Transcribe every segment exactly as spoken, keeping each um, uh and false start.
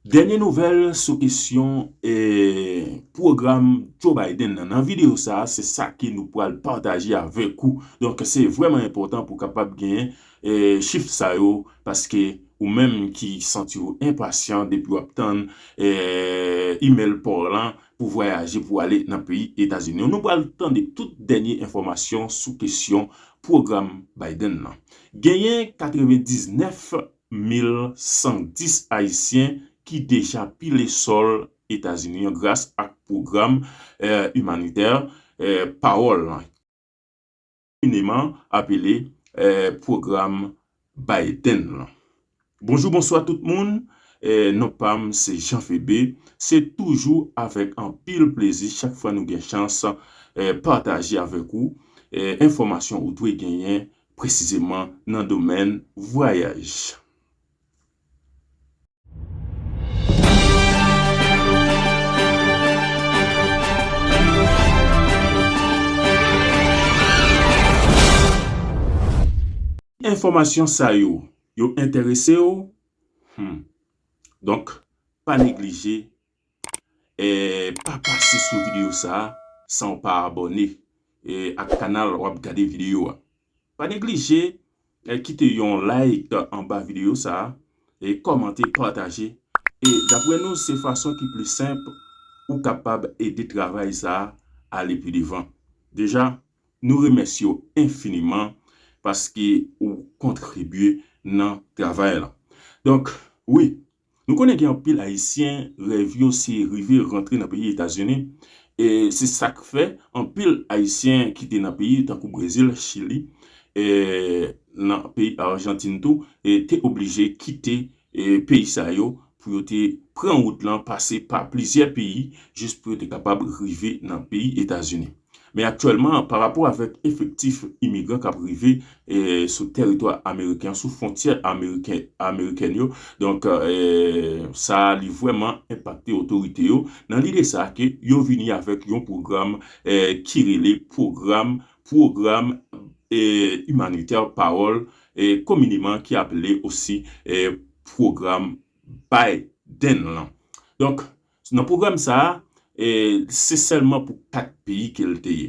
Dènye nouvèl sou kesyon, eh, pwogram Joe Biden nan. Nan videyo sa a, se sa ke nou pral pataje avèk ou. Donk, se vrèman enpòtan pou w kapab genyen, eh, chif sa yo, paske ou menm ki santi w enpasyan depi w ap tann, eh, imèl pa w lan pou vwayaje, pou ale nan peyi Etazini. Nou pral tande tout dènye enfòmasyon sou kesyon pwogram Biden nan. Genyen katrevendiznèf mil san dis Ayisyen ki deja pile sòl Etazini an gras ak pwogram, eh, imanitè, eh, Pawòl lan, komineman apele, eh, pwogram Biden lan. Bonjou, bonswa tout moun. Eh, non pa m se Jean Febe. Se toujou avèk anpil plezi chak fwa nou gen chans, eh, pataje avèk ou, eh, enfòmasyon ou dwe genyen presizeman nan domèn vwayaj. Enfòmasyon sa yo, yo enterese w? Hmm. Donk, pa neglije, eh, pa pase sou videyo sa a san w pa abòne, eh, ak kanal w ap gade videyo a. Pa neglije, eh, kite yon like anba videyo sa a, e kòmante, pataje. E daprè nou, se fason ki pli senp ou kapab ede travay sa a ale pi devan. Deja, nou remèsye w enfiniman paske ou kontribye nan travay la. Donk, wi, nou konnen gen anpil Ayisyen, rèv yo se rive rantre nan peyi Etazini. E se sa k fè anpil Ayisyen ki te nan peyi tankou Brezil, Chili, e nan peyi Ajantin tou, e te oblije kite, e peyi sa yo pou yo te pran wout lan, pase pa plizyè peyi, jis pou yo te kapab rive nan peyi Etazini. Men aktyèlman, pa rapò avèk efektif imigran k ap rive, eh, sou tèritwa ameriken, sou fwontyè ameriken, amerikèn yo, donk, eh, sa li vrèman enpakte otorite yo nan lide sa ke yo vini avèk yon pwogram, eh, ki rele pwogram, pwogram, eh, imanitè Pawòl, eh, komineman ki apele osi, eh, pwogram Biden lan. Donk, nan pwogram sa a, eh, se sèlman pou kat peyi ke l te ye.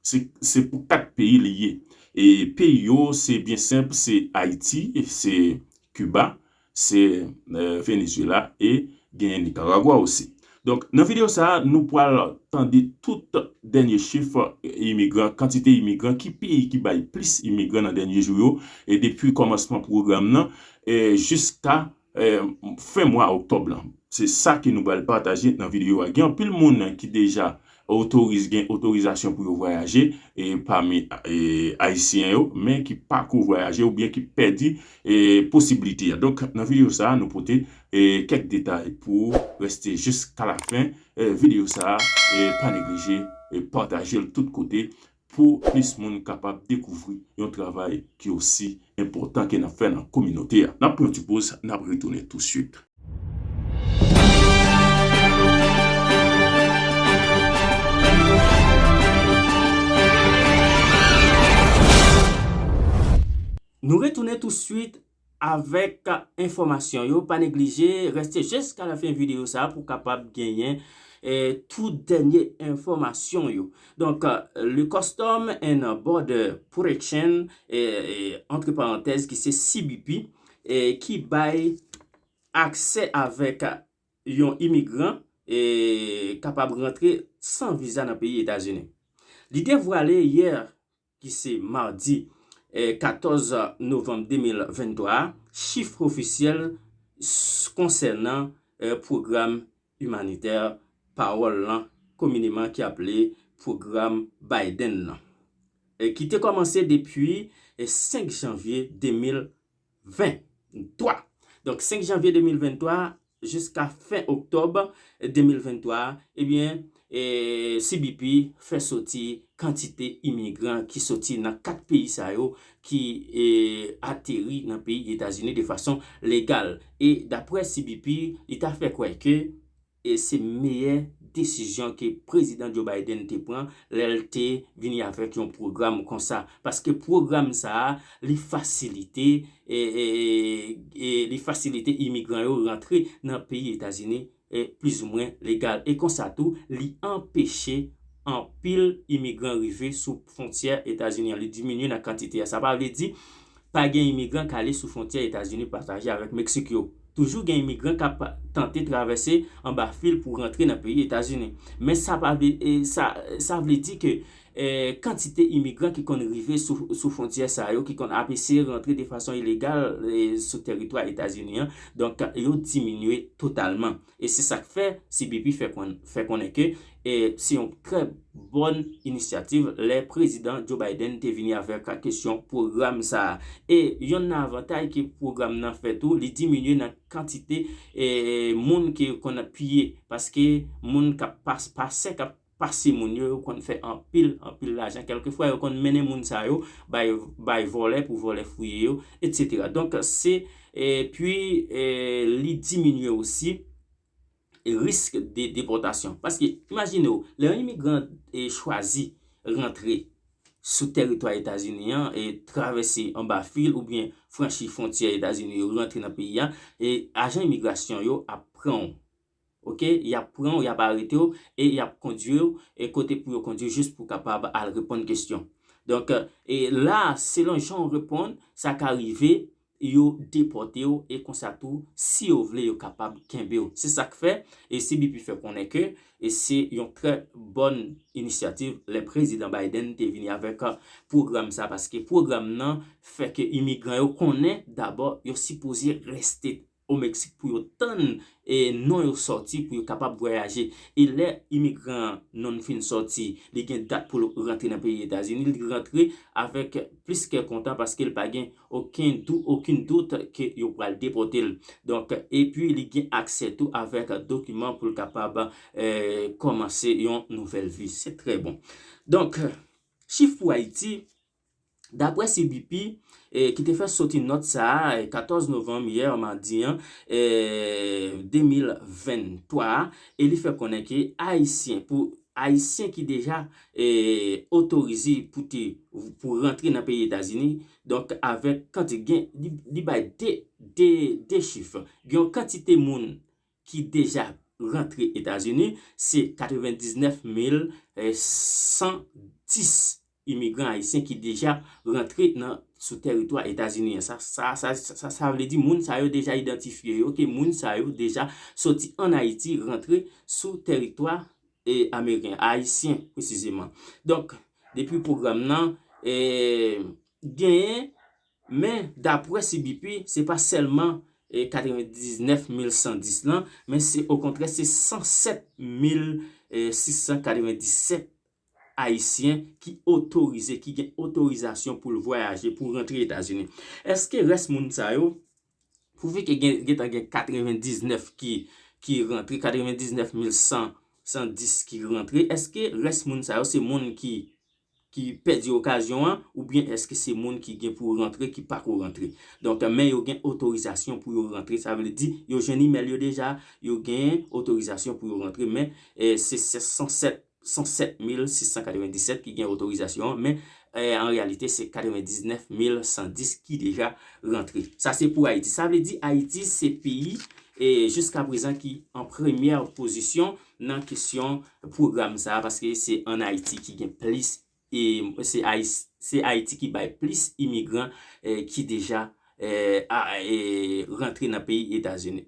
Se, se pou kat peyi li ye. E peyi yo, se byen senp, se Ayiti, se Kiba, se, eh, Venezuela e genyen Nicaragua osi. Donk, nan videyo sa a, nou pral tande tout dènye chif imigran, kantite imigran, ki peyi ki bay plis imigran nan dènye jou yo, e depi kòmansman pwogram nan, e jiska, eh, fen mwa òktòb lan. Se sa ke nou pral pataje nan videyo a. Gen anpil moun ki deja otoriz-, gen otorizasyon pou yo vwayaje, e pami, e, Ayisyen yo, men ki pako vwayaje oubyen ki pèdi, e, posiblite a. Donk, nan videyo sa a, nou pote, e, kèk detay pou reste jiska la fen, e, videyo sa a, e, pa neglije, e, pataje l tout kote pou plis moun kapab dekouvri yon travay ki osi enpòtan ke n ap fè nan kominote a. N ap pran yon ti poz, n ap retounen tousuit. Nou retounen tousuit avèk enfòmasyon yo. Pa neglije, reste jiska la fen videyo sa a pou w kapab genyen, eh, tout dènye enfòmasyon yo. Donk, eh, le Custom and Border Protection, eh, eh, antre parantèz, ki se C B P, eh, ki bay aksè avèk yon imigran, eh, kapab rantre san viza nan peyi Etazini. Li devwale yè ki se madi, eh, katòz novanm de mil venntwa a, chif ofisyèl s-, konsènan, eh, pwogram imanitè Pawòl lan, komineman ki aple pwogram Biden lan, eh, ki te kòmanse depi, eh, senk janvye de mil venntwa. Donk, senk janvye de mil venntwa, jiska fen oktòb de mil venntwa, ebyen, e, C B P fè soti kantite imigran ki soti nan kat peyi sa yo ki, e, ateri nan peyi Etazini de fason legal. E daprè C B P, li ta fè kwè ke, e, se meyè desizyon ke prezidan Joe Biden te pran lè l te vini avèk yon pwogram konsa. Paske pwogram sa a, li fasilite, e, e, e, li fasilite imigran yo rantre nan peyi Etazini e plizoumwen legal. E konsa tou, li anpeche anpil imigran rive sou fwontyè Etazini an. Li diminye nan kantite a. Sa pa vle di pa gen imigran k ale sou fwontyè Etazini pataje avèk Meksik yo. Toujou gen imigran k ap tante travèse anba fil pou rantre nan peyi Etazini. Men sa pa vle, e, sa, sa vle di ke, e, kantite imigran ki konn rive sou, sou fwontyè sa yo, ki konn ap eseye rantre de fason ilegal, e, sou tèritwa Etazini an, donk, yo diminye totalman. E se sa k fè C B P fè konn-, fè konnen ke, e, se yon trè bòn inisyativ lè prezidan Joe Biden te vini avèk kesyon pwogram sa a. E yonn nan avantay ke pwogram nan fè tou, li diminye nan kantite, e, moun ke yo konn ap piye, paske moun k ap pas-, pase, k ap pase moun yo, yo konn fè anpil, anpil lajan. Kèlkefwa, yo konn mennen moun sa yo bay, bay vòlè pou vòlè fouye yo, etsetera. Donk, se, epi, e, li diminye osi risk de depòtasyon. Paske, imajine w, lè yon imigran, e, chwazi rantre sou tèritwa Etazini an, e travèse anba fil oubyen franchi fwontyè Etazini yo, rantre nan peyi a, e ajan imigrasyon yo ap pran w. Oke? Y ap pran w, y ap arete w, e y ap kondwi w, e kote pou yo kondwi w, jis pou w kapab al reponn kesyon. Donk, e la, selon jan w reponn, sa ka rive, yo depòte w, e konsa tou, si yo vle, yo kapab kenbe w. Se sa k fè, e C B P fè konnen ke, e se yon trè bòn inisyativ lè prezidan Biden te vini avèk, a, pwogram sa, paske pwogram nan fè ke imigran yo konnen dabò yo sipoze reste o Meksik pou yo tann, e, non yo sòti pou yo kapab vwayaje. E lè imigran non fin sòti, li gen dat pou l rantre nan peyi Etazini, li rantre avèk plis kè kontan paske l pa gen okenn dou-, okenn dout ke yo pral depòte l. Donk, epi li gen aksè tou avèk dokiman pou l kapab, e, kòmanse yon nouvèl vi. Se trè bon. Donk, chif pou Ayiti, daprè C B P, e, ki te fè soti nòt sa a, e, katòz novanm, yè madi an, e, de mil venntwa a, e li fè konnen ke Ayisyen, pou Ayisyen ki deja, e, otorize pou te, pou rantre nan peyi Etazini, donk avèk kantite gen, li, li bay de, de, de chif. Gen yon kantite moun ki deja rantre Etazini, se katrevendiznèf mil san dis imigran ayisyen ki deja rantre nan, sou tèritwa Etazini an. Sa, sa, sa, sa, sa vle di moun sa yo deja idantifye yo, ke moun sa yo deja soti ann Ayiti, rantre sou tèritwa, e, ameriken, ayisyen presizeman. Donk, depi pwogram nan, e, genyen, men daprè C B P, se pa sèlman, e, katrevendiznèf mil san dis lan, men se okontrè, se san sèt mil sis san katrevendinsèt ayisyen ki otorize, ki gen otorizasyon pou l vwayaje, pou rantre Etazini. Èske rès moun sa yo, pouvi ke gen, gentan gen katrevendiznèf ki, ki rantre, katrevendiznèf mil san, san dis ki rantre, èske rès moun sa yo se moun ki, ki pèdi okazyon an, oubyen èske se moun ki gen pou rantre, ki pako rantre? Donk, men yo gen otorizasyon pou yo rantre, sa vle di, yo jwenn imèl yo deja, yo gen otorizasyon pou yo rantre, men, e, se, se san sèt san sèt mil sis san katrevendinsèt ki gen otorizasyon an, men, e, an reyalite, se katrevendiznèf mil san dis ki deja rantre. Sa se pou Ayiti. Sa vle di Ayiti se peyi, e, jiska prezan ki an premyè pozisyon nan kesyon pwogram sa a, paske se ann Ayiti ki gen plis, e, se Ayis-, se Ayiti ki bay plis imigran, e, ki deja, e, a, e, rantre nan peyi Etazini,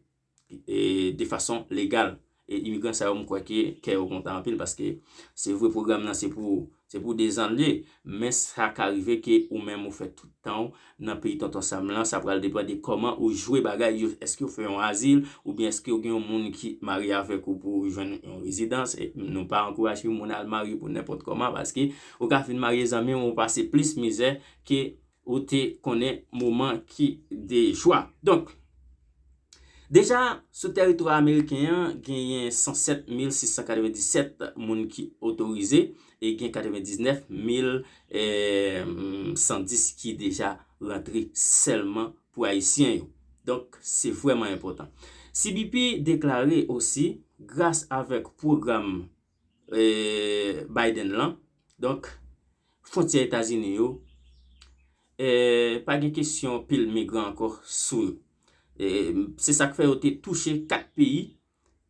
e, de fason legal. E imigran sa yo, m kwè ke kè yo kontan anpil, paske se vre pwogram nan se pou, se pou dezann li, men sa ka rive ke ou menm ou fè tout tan w nan peyi Tonton Sam lan, sa pral depann de kòman ou jwe bagay yo. Èske ou fè yon azil, oubyen èske ou gen yon moun ki marye avèk ou pou ou jwenn yon rezidans? E nou pa ankouraje moun al marye pou nenpòt kòman, paske ou ka fin marye zanmi w, ou pase plis mizè ke ou te konnen moman ki de jwa. Donk, deja, sou tèritwa ameriken an, genyen san sèt mil sis san katrevendinsèt moun ki otorize e gen katrevendiznèf mil san dis ki deja rantre sèlman pou Ayisyen yo. Donk, se vrèman enpòtan. C B P deklare osi, gras avèk pwogram eh, Biden lan. Donk, fwontyè Etazini yo, eh, pa gen kesyon pil migran ankò sou yo. Eh, se sa k fè yo te touche kat peyi,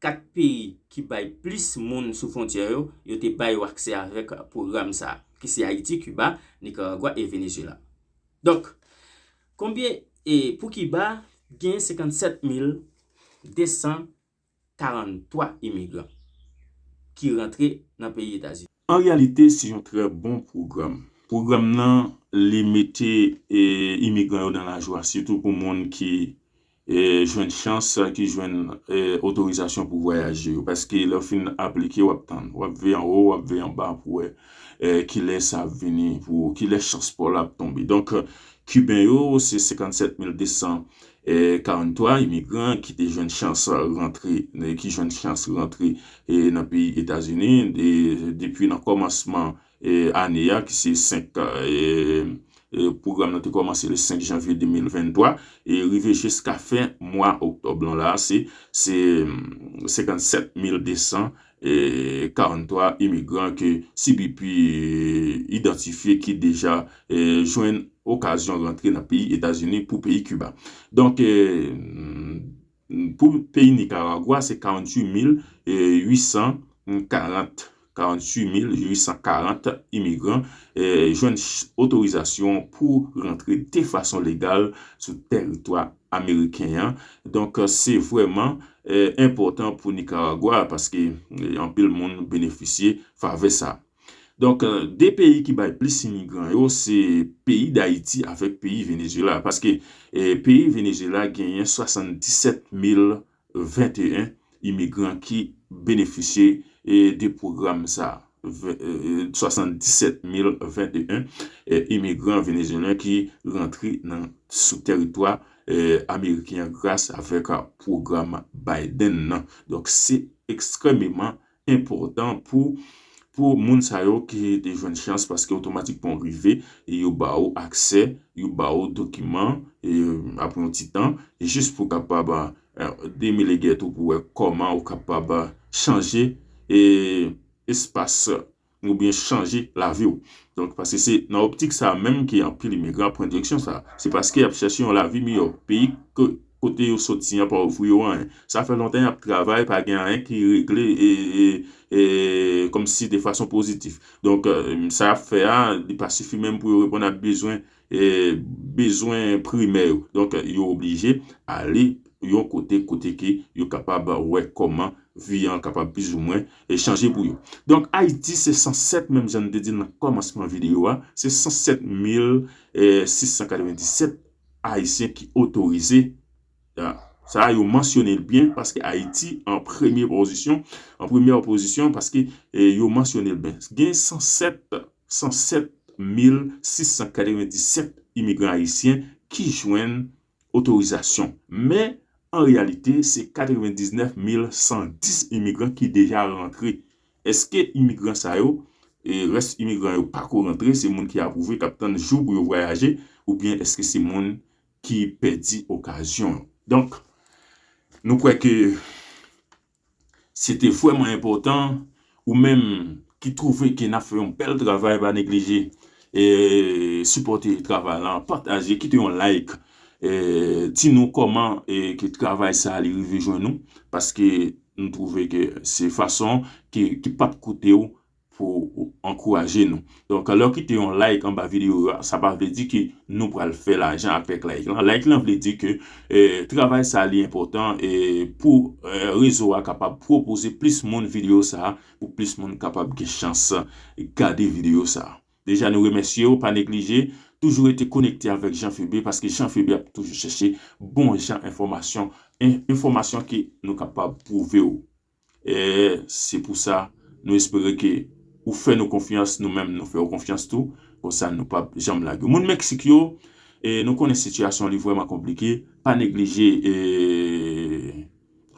kat peyi ki bay plis moun sou fwontyè yo, yo te bay yo aksè avèk pwogram sa a, ki se Ayiti, Kiba, Nikaragwa e Venezuela. Donk, konbyen, e pou Kiba, gen senkannsèt mil desan karanntwa imigran ki rantre nan peyi Etazini. An reyalite, se yon trè bon pwogram. Pwogram nan, li mete eh, imigran yo nan lajwa, sitou pou moun ki eh, jwenn chans, ki jwenn eh, otorizasyon pou vwayaje yo. Paske lè w fin aplike, w ap tann. W ap veye anwo, w ap veye anba pou wè eh, kilè sa ap vini, pou kilè chans pa w la ap tonbe. Donk, Kiben yo, se senkannsèt mil desan karanntwa imigran ki te jwenn chans rantre, ki jwenn chans rantre nan peyi Etazini depi nan kòmansman ane a, ki se senk, pwogram nan te kòmanse le senk janvye de mil venntwa e rive jiska fen mwa oktòb lan la, se senkannsèt mil desan karanntwa imigran ke C B P idantifye ki deja jwenn okazyon rantre nan peyi Etazini pou peyi Kiba. Donk, pou peyi Nikaragwa, se karanntuit mil uitsan karant, karanntuit mil uitsan karant imigran jwenn otorizasyon pou rantre de fason legal sou tèritwa ameriken an. Donk, se vrèman enpòtan pou Nikaragwa paske anpil moun benefisye favè sa. Donk, de peyi ki bay plis imigran yo, se peyi Dayiti avèk peyi Venezuela. Paske peyi Venezuela genyen swasanndisèt mil venteyen imigran ki benefisye de pwogram sa. Swasanndisèt mil venteyen imigran venezuelyen ki rantre nan sou tèritwa ameriken an gras avèk pwogram Biden nan. Donk, se ekstrèmeman enpòtan pou pou moun sa yo ki te jwenn chans, paske otomatikman w rive, yo ba w aksè, yo ba w dokiman apre yon ti tan, jis pou w kapab demele gèt ou pou wè kòman ou kapab chanje espas oubyen chanje lavi w. Donk, paske se nan optik sa a menm ke anpil imigran pran direksyon sa a. Se paske y ap chèche yon lavi miyò. Peyi kote yo soti an pa ofri yo anyen. Sa fè lontan y ap travay, pa gen anyen ki regle e, e, e, kòmsi de fason pozitif. Donk, sa y ap fè a, li pa sifi menm pou yo reponn a bezwen, e, bezwen primè yo. Donk, yo oblije ale yon kote, kote ke yo kapab wè kòman vi an kapab plizoumwen e chanje pou yo. Donk, Ayiti se san sèt, menm jan n te di l nan kòmansman videyo a, se san sèt mil sis san katrevenndisèt Ayisyen ki otorize. Sa a, yo mansyone l byen, paske Ayiti an premye pozisyon, an premyè pozisyon, paske yo mansyone l byen. Gen san sèt, san sèt mil sis san katrevenndisèt imigran ayisyen ki jwenn otorizasyon. Men, an reyalite, se katrevendiznèf mil san dis imigran ki deja rantre. Èske imigran sa yo, e rès imigran yo pako rantre, se moun ki apwouve, k ap tann jou pou yo vwayaje, oubyen èske se moun ki pèdi okazyon yo? Donk, nou kwè ke se te vrèman enpòtan, ou menm ki twouve ke n ap fè yon bèl travay, pa neglije e sipòte travay la, pataje, kite yon like, e di nou kòman e ke travay sa a li rive jwenn nou, paske nou twouve ke se fason ki, ki p ap koute w pou ankouraje nou. Donk, lè w kite yon like anba videyo a, sa pa vle di ke nou pral fè lajan avèk like lan. Like lan vle di ke e travay sa a li enpòtan e pou e rezo a kapab pwopoze plis moun videyo sa a, pou plis moun kapab gen chans gade videyo sa a. Deja, nou remèsye w, pa neglije toujou rete konekte avèk Jean Phébé, paske Jean Phébé ap toujou chèche bon jan enfòmasyon, en- enfòmasyon ke nou kapab pwouve w. E se pou sa, nou espere ke ou fè nou konfyans, nou menm nou fè w konfyans tou, konsa nou p ap janm lage w. Moun Meksik yo, e nou konnen sitiyasyon li vrèman konplike, pa neglije e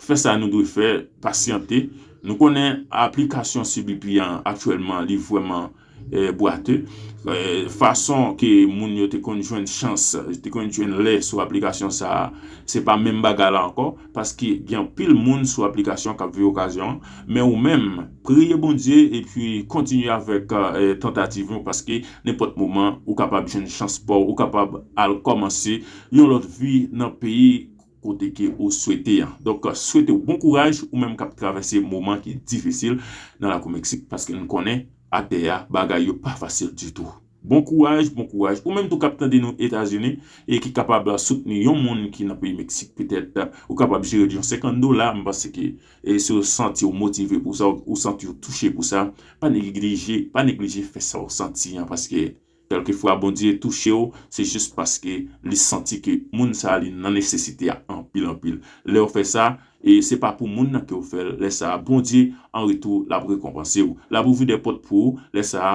fè sa nou dwe fè, pasyante. Nou konnen aplikasyon C B P an aktyèlman, li vrèman eh, bwate. Eh, fason ke moun yo te konn jwenn chans, te konn jwenn lè sou aplikasyon sa a, se pa menm bagay la ankò, paske gen anpil moun sou aplikasyon k ap viv okazyon an, men ou menm, priye Bondye epi kontinye avèk, eh, tantativ ou, paske nenpòt moman, ou kapab jwenn chans pa w, ou kapab al kòmanse yon lòt vi nan peyi kote ke ou swete an. Donk, swete w bon kouraj, ou menm k ap travèse moman ki difisil nan lakou Meksik, paske n konnen atè a, bagay yo pa fasil ditou. Bon kouraj, bon kouraj. Ou menm tou k ap tande nou Etazini e ki kapab soutni yon moun ki nan peyi Meksik, petèt, ou kapab jere yon senkant dola, m panse ke, e si w santi w motive pou sa, ou santi w touche pou sa, pa neglije, pa neglije fè sa w santi an, paske kèlkefwa Bondye touche w, se jis paske li santi ke moun sa a li nan nesesite a anpil, anpil. Lè w fè sa, e se pa pou moun nan ke w fè l, lè sa a, Bondye, an retou, l ap rekonpanse w. L ap ouvri de pòt pou ou, lè sa a,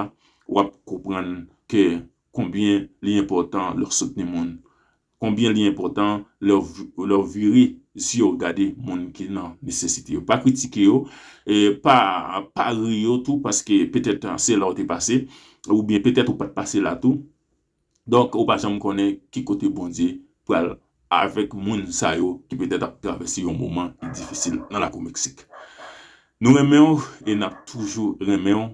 w ap konprann ke konbyen li enpòtan lè w soutni moun. Konbyen li enpòtan lè w vi-, lè w vire zye w gade moun ki nan nesesite yo. Pa kritike yo, e pa, pa ri yo tou, paske petèt se la w te pase, oubyen petèt ou pa t pase la tou. Donk, ou pa janm konnen ki kote Bondye pral avèk moun sa yo ki petèt ap travèse yon moman ki difisil nan lakou Meksik. Nou renmen w e n ap toujou renmen w.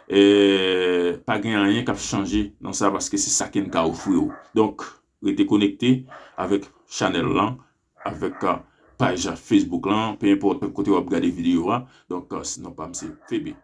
E pa gen anyen k ap chanje nan sa paske se sa ke n ka ofri w. Donk, rete konekte avèk chanèl lan, avèk, a, paj Facebook lan, pe enpòt kote w ap gade videyo a. Donk, a, non pa m se Febe.